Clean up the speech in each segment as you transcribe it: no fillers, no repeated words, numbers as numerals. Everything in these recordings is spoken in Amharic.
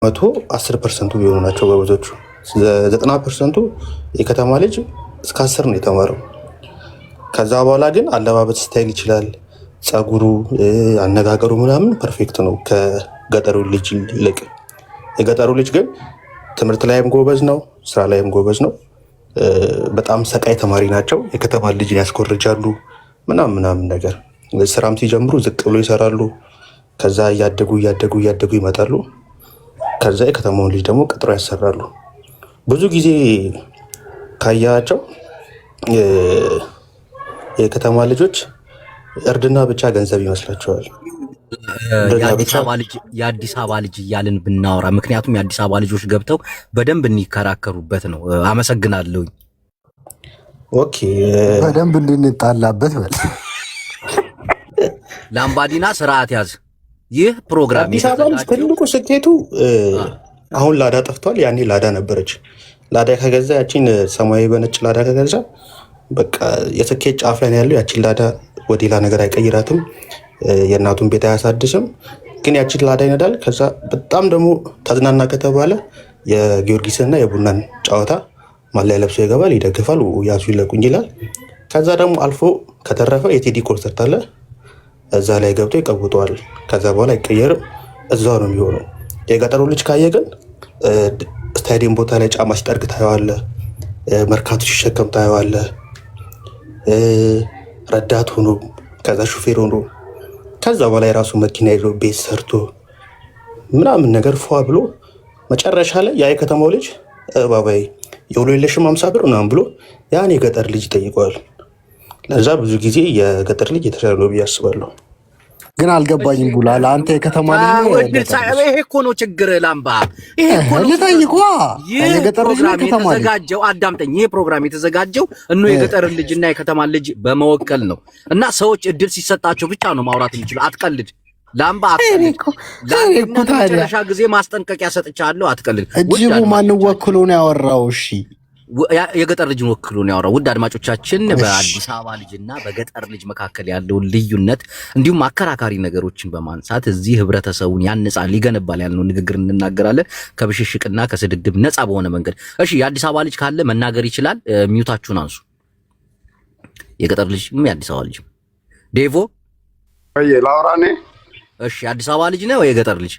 ከመቶ 10% ኡ ቢሆኑ ናቸው ጎበዞቹ። 90% ኡ የከተማ ልጅ እስከ 10 ነው የተማረው። ከዛ በኋላ ግን አለባበስ style ይችላል። ጸጉሩ፣ አነጋገሩ ምናምን perfect ነው ከገጠሩ ልጅ ይልቅ። የገጠሩ ልጅ ግን ትምህርት ላይም ጎበዝ ነው፣ ስራ ላይም ጎበዝ ነው። በጣም ሰቃይ ተማሪ ናቸው። የከተማ ልጅን ያስኮርጃሉ ምናምን ምናምን ነገር። ስራም ሲጀምሩ ዝቅ ብሎ ይሰራሉ። ከዛ እያደጉ እያደጉ እያደጉ ይመጣሉ። ከዛ የከተማውን ልጅ ደግሞ ቀጥሮ ያሰራሉ። ብዙ ጊዜ ካያቸው የከተማ ልጆች እርድና ብቻ ገንዘብ ይመስላቸዋል። እርድና ብቻ የአዲስ አበባ ልጅ እያልን ብናወራ፣ ምክንያቱም የአዲስ አበባ ልጆች ገብተው በደንብ እንዲከራከሩበት ነው። አመሰግናለሁኝ። Okay። በደንብ እንድንጣላበት በል። ላምባዲና ስርዓት ያዝ። ይህ ፕሮግራም አዲስ አበባ ልጅ የተዘጋጀው ትልቁ ስኬቱ አሁን ላዳ ጠፍቷል። ያኔ ላዳ ነበረች። ላዳ ከገዛ ያቺን ሰማያዊ በነጭ ላዳ ከገዛ በቃ የስኬት ጫፍ ላይ ነው ያለው። ያቺን ላዳ ወደ ሌላ ነገር አይቀይራትም። የእናቱን ቤት አያሳድስም። ግን ያቺን ላዳ ይነዳል። ከዛ በጣም ደግሞ ተዝናና ከተባለ የጊዮርጊስና የቡናን ጨዋታ ማሊያ ለብሶ ይገባል፣ ይደግፋል፣ ያዙ ይለቁኝ ይላል። ከዛ ደግሞ አልፎ ከተረፈ የቴዲ ኮንሰርት አለ። እዛ ላይ ገብቶ ይቀውጠዋል። ከዛ በኋላ አይቀየርም፣ እዛው ነው የሚሆነው። የገጠሩ ልጅ ካየ ግን ስታዲየም ቦታ ላይ ጫማ ሲጠርግ ታየዋለህ፣ መርካቶ ሲሸከም ታየዋለህ፣ ረዳት ሆኖ ከዛ ሹፌር ሆኖ ከዛ በኋላ የራሱ መኪና ይዞ ቤት ሰርቶ ምናምን ነገር ፏ ብሎ መጨረሻ ላይ ያ የከተማው ልጅ ባባይ የውሎ የለሽም 50 ብር ምናምን ብሎ ያን የገጠር ልጅ ይጠይቀዋል። ለዛ ብዙ ጊዜ የገጠር ልጅ የተሻለ ነው ብዬ አስባለሁ። ግን አልገባኝም። ቡላ ለአንተ የከተማ ልጅ ነው እድል የገጠር ልጅ? ይሄ እኮ ነው ችግር ላምባ። ይሄ እኮ ነው ችግር። ልጠይቋ ይህ የገጠር ልጅ ነው ፕሮግራም የከተማ ልጅ? የተዘጋጀው አዳምጠኝ። ይህ ፕሮግራም የተዘጋጀው እኖ የገጠር ልጅና የከተማ ልጅ በመወከል ነው እና ሰዎች እድል ሲሰጣቸው ብቻ ነው ማውራት የሚችሉ። አትቀልድ ላምባ፣ እኔ አትቀልድ። እኮ እኔ ለአንዴና እኮ ታዲያ ለመጨረሻ ጊዜ ማስጠንቀቂያ ሰጥቻለሁ። አትቀልድ። ውድ ጅቡ ማንን አድማጮቻችን ወክሎ ነው ያወራው? እሺ የገጠር ልጅን ወክሎ ነው ያወራው። ውድ አድማጮቻችን እሺ በአዲስ አበባ ልጅና በገጠር ልጅ መካከል ያለውን ልዩነት እንዲሁም አከራካሪ ነገሮችን በማንሳት እዚህ ህብረተሰቡን ያንጻል፣ ይገነባል ያልነውን ንግግር እንናገራለን ከብሽሽቅና ከስድድብ ነፃ በሆነ መንገድ። እሺ የአዲስ አበባ ልጅ ካለ መናገር ይችላል። Mute ኣችሁን አንሱ። የገጠር ልጅም የአዲስ አበባ ልጅ ዴቮ። ወይ ላውራ እኔ። እሺ የአዲስ አበባ ልጅ ነው ወይ የገጠር ልጅ?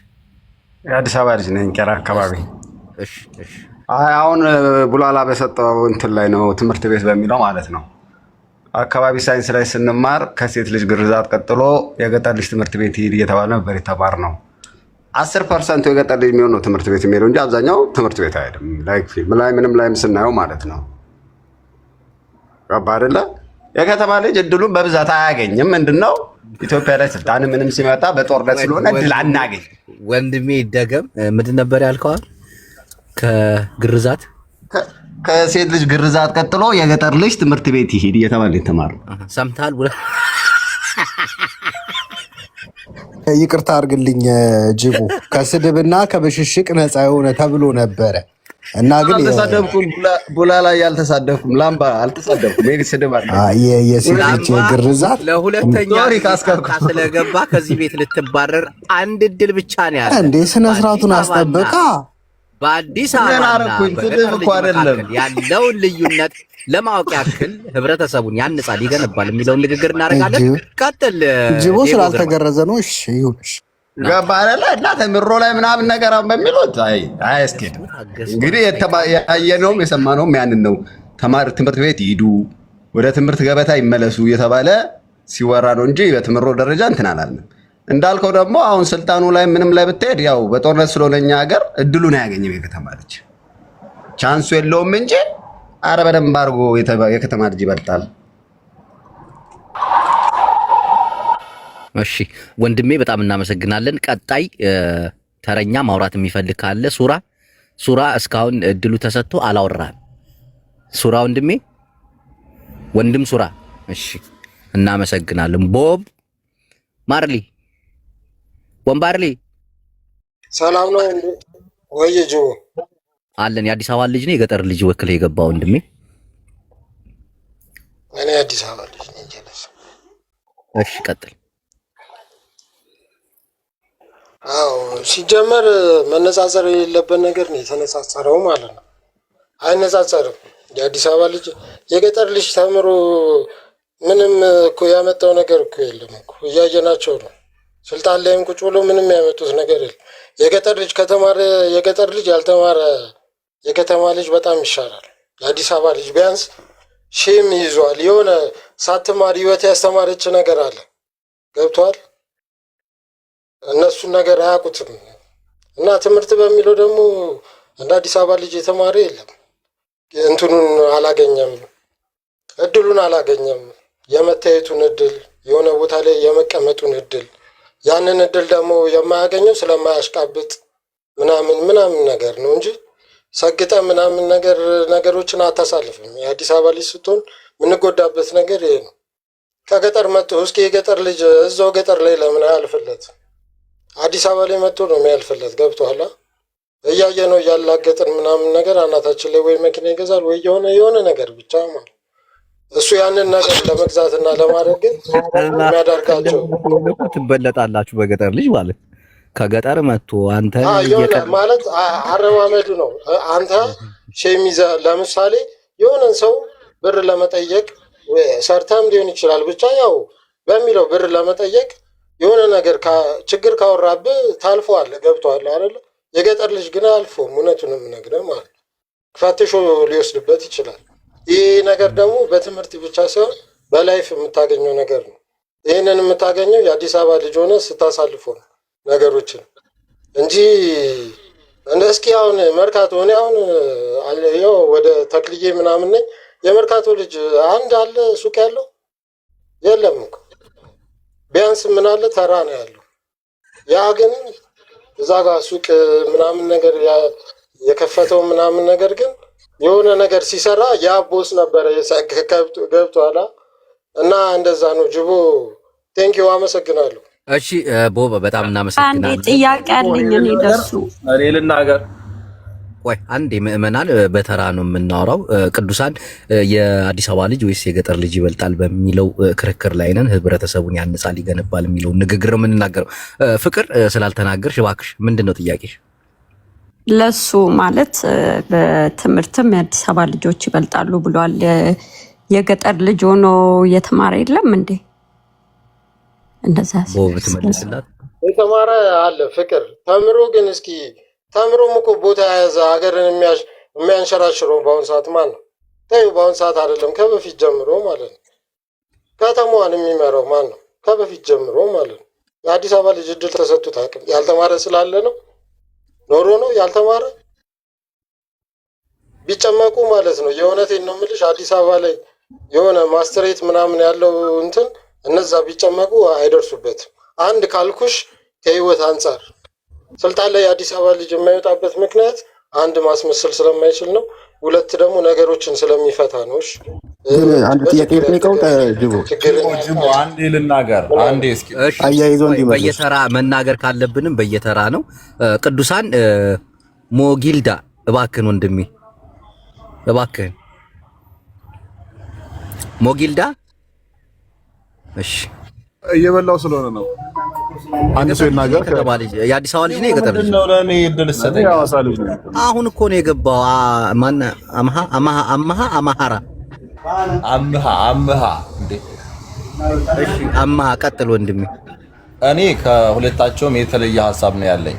የአዲስ አበባ ልጅ ነኝ፣ ቄራ አካባቢ። እሺ እሺ። አይ አሁን ቡላላ በሰጠው እንትን ላይ ነው ትምህርት ቤት በሚለው ማለት ነው። አካባቢ ሳይንስ ላይ ስንማር ከሴት ልጅ ግርዛት ቀጥሎ የገጠር ልጅ ትምህርት ቤት ይሂድ እየተባለ ነበር የተማርነው። 10% ኡ የገጠር ልጅ የሚሆን ነው ትምህርት ቤት የሚሄደው እንጂ አብዛኛው ትምህርት ቤት አይሄድም። Like ፊልም ላይ ምንም ላይም ስናየው ማለት ነው። ገባ አይደለ? የከተማ ልጅ እድሉን በብዛት አያገኝም። ምንድነው ኢትዮጵያ ላይ ስልጣን ምንም ሲመጣ በጦርነት ስለሆነ እድል አናገኝ። ወንድሜ ይደገም። ምንድን ነበር ያልከዋል? ከግርዛት ከሴት ልጅ ግርዛት ቀጥሎ የገጠር ልጅ ትምህርት ቤት ይሂድ እየተባለ የተማርነው። ሰምተሃል? ይቅርታ አድርግልኝ ጅቡ፣ ከስድብና ከብሽሽቅ ነፃ የሆነ ተብሎ ነበረ እና ግን አልተሳደብኩም። ቡላ ላይ አልተሳደብኩም። ላምባ አልተሳደብኩም። ይሄ ስድብ አለ። የሴት ልጅ ላምባ ግርዛት ለሁለተኛ Sorry ጊዜ ካስከፍኩ። ጣልቃ ስለገባ ከዚህ ቤት ልትባረር አንድ እድል ብቻ ነው ያለ። እንዴ ስነ በአዲስ ስርዓቱን አበባና አስጠብቃ በአዲስ ምን አበባና አደረኩኝ? ስድብ በገጠር እኮ ልጅ አይደለም። መካከል ያለውን ልዩነት ለማወቅ ያክል ህብረተሰቡን ያንጻል፣ ይገነባል የሚለውን ንግግር እናደርጋለን። ቀጥል ጅቦ ዴቦ ግርማ። ስላልተገረዘ ነው። እሺ ይሁን። እሺ። ገባ አይደለ? እና ተምሮ ላይ ምናምን ነገር አሁን በሚሉት አይ አያስኬድም። እንግዲህ ያየነውም የሰማነውም ያንን ነው። ተማር ትምህርት ቤት ይሂዱ፣ ወደ ትምህርት ገበታ ይመለሱ እየተባለ ሲወራ ነው እንጂ በትምሮ ደረጃ እንትን አላልንም። እንዳልከው ደግሞ አሁን ስልጣኑ ላይ ምንም ላይ ብትሄድ ያው በጦርነት ስለሆነ እኛ ሀገር እድሉን አያገኝም የከተማ ልጅ chance ኡ የለውም እንጂ አረ በደንብ አድርጎ የከተማ ልጅ ይበልጣል። እሺ ወንድሜ በጣም እናመሰግናለን። ቀጣይ ተረኛ ማውራት የሚፈልግ ካለ ሱራ ሱራ እስካሁን እድሉ ተሰጥቶ አላወራህም። ሱራ ወንድሜ ወንድም ሱራ። እሺ እናመሰግናለን። ቦብ ማርሊ ወንባርሊ ሰላም ነው እንዴ? ወይ ጅቦ አለን። የአዲስ አበባ ልጅ ነው የገጠር ልጅ ወክለ የገባ ወንድሜ። እኔ አዲስ አበባ ልጅ ነኝ። ጀለስ እሺ ቀጥል። አዎ ሲጀመር መነጻጸር የሌለበት ነገር ነው የተነጻጸረው ማለት ነው። አይነጻጸርም። የአዲስ አበባ ልጅ የገጠር ልጅ ተምሮ ምንም እኮ ያመጣው ነገር እኮ የለም እኮ፣ እያየናቸው ነው። ስልጣን ላይም ቁጭ ብሎ ምንም ያመጡት ነገር የለም። የገጠር ልጅ ከተማረ የገጠር ልጅ ያልተማረ የከተማ ልጅ በጣም ይሻላል። የአዲስ አበባ ልጅ ቢያንስ shame ይዟል። የሆነ ሳትማር ህይወት ያስተማረች ነገር አለ። ገብቷል። እነሱን ነገር አያውቁትም። እና ትምህርት በሚለው ደግሞ እንደ አዲስ አበባ ልጅ የተማረ የለም። እንትኑን አላገኘም፣ እድሉን አላገኘም። የመታየቱን እድል፣ የሆነ ቦታ ላይ የመቀመጡን እድል፣ ያንን እድል ደግሞ የማያገኘው ስለማያሽቃብጥ ምናምን ምናምን ነገር ነው እንጂ ሰግጠ ምናምን ነገር ነገሮችን አታሳልፍም። የአዲስ አበባ ልጅ ስትሆን የምንጎዳበት ነገር ይሄ ነው። ከገጠር መጥቶ እስኪ የገጠር ልጅ እዛው ገጠር ላይ ለምን አያልፍለት? አዲስ አበባ ላይ መጥቶ ነው የሚያልፍለት። ገብቶሃል? እያየ ነው እያላገጥን ምናምን ነገር አናታችን ላይ ወይ መኪና ይገዛል ወይ የሆነ የሆነ ነገር ብቻ ማለት እሱ ያንን ነገር ለመግዛትና ለማድረግ ግን የሚያደርጋቸው ትበለጣላችሁ በገጠር ልጅ ማለት ከገጠር መጥቶ አንተ የሆነ ማለት አረማመዱ ነው። አንተ shame ይዘህ ለምሳሌ የሆነን ሰው ብር ለመጠየቅ ሰርተም ሊሆን ይችላል ብቻ ያው በሚለው ብር ለመጠየቅ የሆነ ነገር ችግር ካወራብህ ታልፈዋለህ። ገብቶሃል አይደለ? የገጠር ልጅ ግን አልፎም፣ እውነቱን የምነግርህ ማለት ነው። ፈትሾ ሊወስድበት ይችላል። ይህ ነገር ደግሞ በትምህርት ብቻ ሳይሆን በ life የምታገኘው ነገር ነው። ይህንን የምታገኘው የአዲስ አበባ ልጅ ሆነ ስታሳልፎ ነው ነገሮችን እንጂ እንደ እስኪ አሁን መርካቶ እኔ አሁን ያው ወደ ተክልዬ ምናምን ነኝ። የመርካቶ ልጅ አንድ አለ ሱቅ ያለው የለም እኮ፣ ቢያንስ ምን አለ ተራ ነው ያለው። ያ ግን እዛ ጋር ሱቅ ምናምን ነገር የከፈተው ምናምን ነገር ግን የሆነ ነገር ሲሰራ ያ boss ነበረ ገብቶሃል። እና እንደዛ ነው ጅቦ። Thank you፣ አመሰግናለሁ። እሺ ቦብ በጣም አንዴ እናመሰግናለን። ጥያቄ አለኝ እኔ ለሱ። እኔ ልናገር። ቆይ አንዴ ምዕመናን በተራ ነው የምናወራው። ቅዱሳን የአዲስ አበባ ልጅ ወይስ የገጠር ልጅ ይበልጣል በሚለው ክርክር ላይ ነን። ህብረተሰቡን ያንጻል ይገነባል የሚለው ንግግር ነው የምንናገረው። ፍቅር ስላልተናገርሽ እባክሽ ምንድን ነው ጥያቄሽ? ለሱ ማለት በትምህርትም የአዲስ አበባ ልጆች ይበልጣሉ ብሏል። የገጠር ልጅ ሆኖ የተማረ የለም እንዴ? እንደዛ ቦብ ትመልስላት። የተማረ አለ ፍቅር ተምሮ ግን እስኪ ተምሮም እኮ ቦታ የያዘ ሀገርን የሚያንሸራሽረው በአሁኑ ሰዓት ማን ነው? ተይው፣ በአሁኑ ሰዓት አይደለም ከበፊት ጀምሮ ማለት ነው። ከተማዋን የሚመራው ማን ነው? ከበፊት ጀምሮ ማለት ነው። የአዲስ አበባ ልጅ እድል ተሰጥቶት አቅም ያልተማረ ስላለ ነው ኖሮ ነው ያልተማረ ቢጨመቁ ማለት ነው። የእውነቴን ነው የምልሽ፣ አዲስ አበባ ላይ የሆነ ማስትሬት ምናምን ያለው እንትን እነዛ ቢጨመቁ አይደርሱበትም። አንድ ካልኩሽ ከህይወት አንጻር ስልጣን ላይ የአዲስ አበባ ልጅ የማይወጣበት ምክንያት አንድ ማስመሰል ስለማይችል ነው። ሁለት ደግሞ ነገሮችን ስለሚፈታ ነው። እሺ ግን አንድ ጥያቄ በችግር ልጠይቀው ያደገ ጅቦ ችግርን ጅቦ አንዴ ልናገር፣ አንዴ እስኪ። እሺ አያይዞ ቆይ እንዲመልስ በየተራ መናገር ካለብንም በየተራ ነው። ቅዱሳን ሞጊልዳ እባክህን ወንድሜ እባክህን ሞጊልዳ። እሺ እየበላው ስለሆነ ነው። አንድ ሰው ይናገር። የከተማ ልጅ የአዲስ አበባ ልጅ ነው የገጠር ልጅ ምንድን ነው? ነው ለእኔ እድል እኔ ሰጠኝ? የሐዋሳ ልጅ ነኝ። አሁን እኮ ነው የገባው። ማን አምሃ አምሃ አምሃ አማሃራ አምሃ አምሃ እንዴ። እሺ አምሃ ቀጥል ወንድሜ። እኔ ከሁለታቸውም የተለየ ሀሳብ ነው ያለኝ።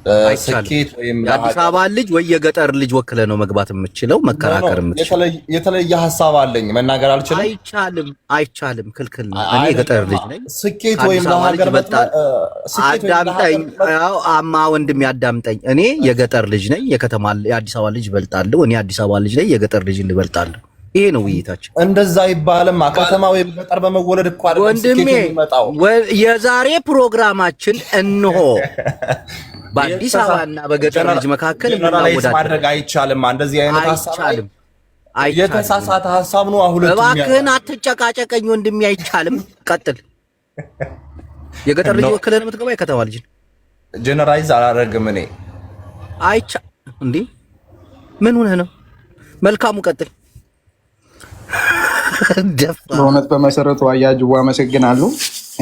አይቻልም። ስኬት ወይም የአዲስ ለሀገር አበባ ልጅ ወይ የገጠር ልጅ ወክለ ነው መግባት የምችለው no no መከራከር የምትችለው። የተለየ ሀሳብ አለኝ፣ መናገር አልችልም። አይቻልም፣ አይቻልም፣ ክልክል ነው። እኔ የገጠር አይደለም ልጅ ነኝ። ስኬት ወይም ከአዲስ አበባ ልጅ ለሀገር ይበልጣል። ስኬት ወይም ለሀገር አዳምጠኝ። ያው አማ ወንድሜ አዳምጠኝ። እኔ የገጠር ልጅ ነኝ፣ የከተማ የአዲስ አበባ ልጅ እበልጣለሁ። እኔ የአዲስ አበባ ልጅ ነኝ፣ የገጠር ልጅ እበልጣለሁ። ይሄ ነው ውይይታችን። እንደዛ አይባልም። ከተማ ወይም ገጠር በመወለድ እኮ አይደለም ስኬት ወንድሜ የሚመጣው። የዛሬ ፕሮግራማችን እንሆ በአዲስ አበባና በገጠር ልጅ መካከል generalize የምናወዳደር ማድረግ አይቻልም። እንደዚህ አይነት ሀሳብ ላይ አይቻልም፣ አይቻልም። የተሳሳተ ሀሳብ ነው። ሁለቱም እባክህን አትጨቃጨቀኝ ወንድሜ፣ አይቻልም። ቀጥል። የገጠር ልጅ ወክለህ ነው የምትገባ የከተማ ልጅ generalize አላደርግም እኔ። አይቻ እንዴ ምን ሆነህ ነው? መልካሙ ቀጥል። ደፋ በእውነት በመሰረቱ አያጅቦ አመሰግናለሁ።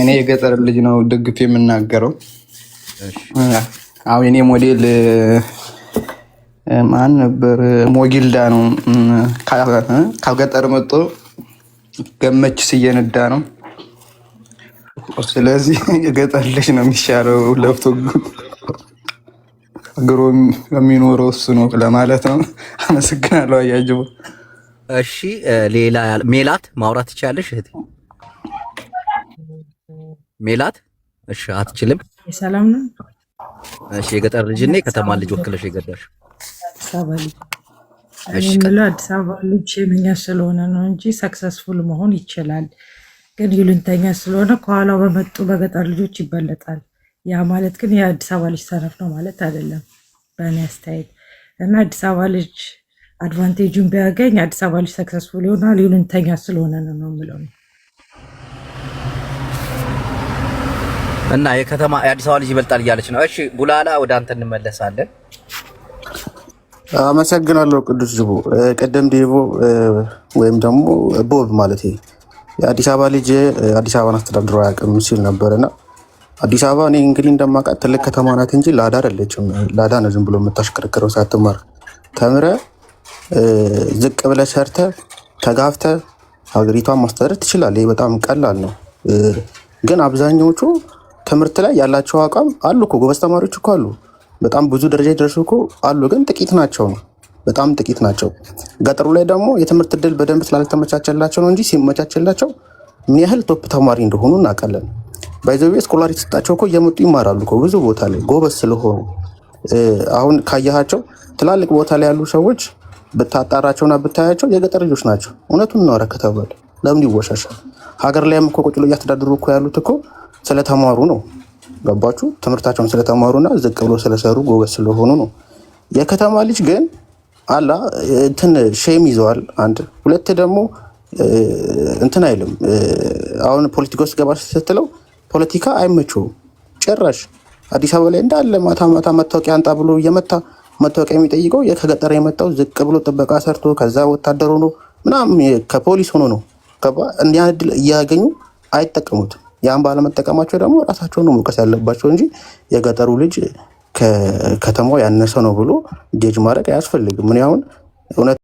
እኔ የገጠር ልጅ ነው ደግፍ የምናገረው። እሺ። አዎ፣ የኔ ሞዴል ማን ነበር? ሞጊልዳ ነው። ከገጠር መጥቶ ገመችስ እየነዳ ነው። ስለዚህ የገጠር ልጅ ነው የሚሻለው፣ ለፍቶ ግሮ የሚኖረው እሱ ነው ለማለት ነው። አመሰግናለሁ አያጅቦ። እሺ፣ ሌላ ሜላት ማውራት ትችያለሽ እህቴ? ሜላት? እሺ፣ አትችልም። ሰላም ነው። እሺ፣ የገጠር ልጅ እና የከተማ ልጅ ወክለሽ የገባሽ። አዲስ አበባ ልጅ። እኔ እሺ። የምለው አዲስ አበባ ልጅ ሼመኛ ስለሆነ ነው እንጂ successful መሆን ይችላል። ግን ይሉኝተኛ ስለሆነ ከኋላው በመጡ በገጠር ልጆች ይበለጣል። ያ ማለት ግን የአዲስ አበባ ልጅ ሰነፍ ነው ማለት አይደለም፣ በእኔ አስተያየት። እና አዲስ አበባ ልጅ advantage ኡን ቢያገኝ አዲስ አበባ ልጅ successful ይሆናል። ይሉኝተኛ ስለሆነ ነው ነው የምለው። እና የከተማ የአዲስ አበባ ልጅ ይበልጣል እያለች ነው። እሺ ቡላላ፣ ወደ አንተ እንመለሳለን። አመሰግናለሁ ቅዱስ ጅቦ። ቅድም ዲቮ ወይም ደግሞ ቦብ ማለት የአዲስ አበባ ልጅ አዲስ አበባን አስተዳድሮ አያውቅም ሲል ነበር። እና አዲስ አበባ እኔ እንግዲህ እንደማውቃት ትልቅ ከተማ ናት እንጂ ላዳ አይደለችም። ላዳ ነው ዝም ብሎ የምታሽከረክረው ሳትማር። ተምረ ዝቅ ብለህ ሰርተህ ተጋፍተህ ሀገሪቷን ማስተዳደር ትችላለህ። ይህ በጣም ቀላል ነው። ግን አብዛኛዎቹ ትምህርት ላይ ያላቸው አቋም አሉ እኮ፣ ጎበዝ ተማሪዎች እኮ አሉ። በጣም ብዙ ደረጃ የደረሱ እኮ አሉ፣ ግን ጥቂት ናቸው ነው፣ በጣም ጥቂት ናቸው። ገጠሩ ላይ ደግሞ የትምህርት እድል በደንብ ስላልተመቻቸላቸው ነው እንጂ ሲመቻቸላቸው ምን ያህል top ተማሪ እንደሆኑ እናውቃለን። By the way scholar የተሰጣቸው እኮ እየመጡ ይማራሉ እኮ ብዙ ቦታ ላይ ጎበዝ ስለሆኑ። አሁን ካያሃቸው ትላልቅ ቦታ ላይ ያሉ ሰዎች ብታጣራቸውና ብታያቸው የገጠር ልጆች ናቸው። እውነቱን እናወራ ከተባለ ለምን ይወሻሻል? ሀገር ላይም እኮ ቁጭ ብሎ እያስተዳደሩ እኮ ያሉት እኮ ስለተማሩ ነው። ገባችሁ? ትምህርታቸውን ስለተማሩና ዝቅ ብሎ ስለሰሩ ጎበዝ ስለሆኑ ነው። የከተማ ልጅ ግን አላ እንትን shame ይዘዋል። አንድ ሁለት ደግሞ እንትን አይልም። አሁን ፖለቲካ ውስጥ ገባ ስትለው ፖለቲካ አይመቸውም ጭራሽ። አዲስ አበባ ላይ እንዳለ ማታ ማታ መታወቂያ አንጣ ብሎ እየመታ መታወቂያ የሚጠይቀው ከገጠር የመጣው ዝቅ ብሎ ጥበቃ ሰርቶ ከዛ ወታደር ሆኖ ምናምን ከፖሊስ ሆኖ ነው። ገባ? እንዲህ እድል እያገኙ አይጠቀሙትም። ያን ባለመጠቀማቸው ደግሞ ራሳቸውን ነው መውቀስ ያለባቸው እንጂ የገጠሩ ልጅ ከከተማው ያነሰ ነው ብሎ ጀጅ ማድረግ አያስፈልግም። እኔ አሁን እውነት